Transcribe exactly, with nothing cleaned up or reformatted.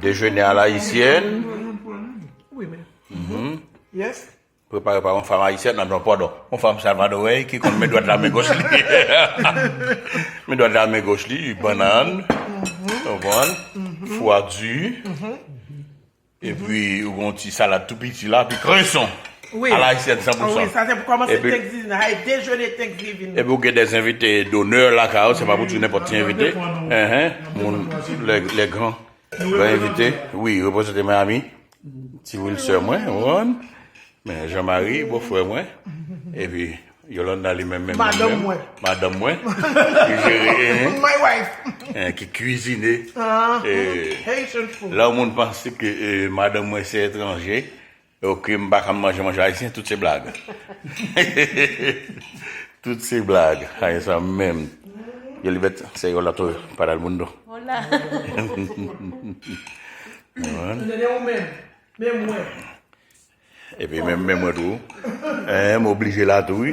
Déjeuner à l'haïtienne. Wi, men. Yes. Préparé par une femme haïtienne, non, non, pardon, une femme salvadorenne qui compte mes doigts de la main gauche. Mes doigts de la main gauche, li, banane, konprann? Foie du. Epi, ou gon ti salad tou piti la, pi kreson. Wi. À l'haïtienne, cent pour cent. Ah wi, sa se pou kòmanse Epi- Thanksgiving, ay déjeuner Thanksgiving. Epi ou gen des invités d'honneur la ka, se pa pou di nenpòt ti envite. Moun, les, les grands, gran envite, wi, reprezante Miami. Ti Wilson mwen, ou konprann? Men Jean-Marie, bòfrè mwen. Epi Yolanda li menm menm. Madanm mwen. Madanm mwen. Ki jere, hein, My wife. Hein, ki kwizine. Ah, Eh, Haitian food. Lè yon moun panse ke eh, madanm mwen se etranje, ok, m pa ka manje manje ayisyen, tout se blag. Tout se blag. Ay, sa menm. Yo li bet se yo la to para el mundo. Hola. Tande ou menm. Men mwen. Epi menm menm mwen tou. Eh, m oblije la tou, wi.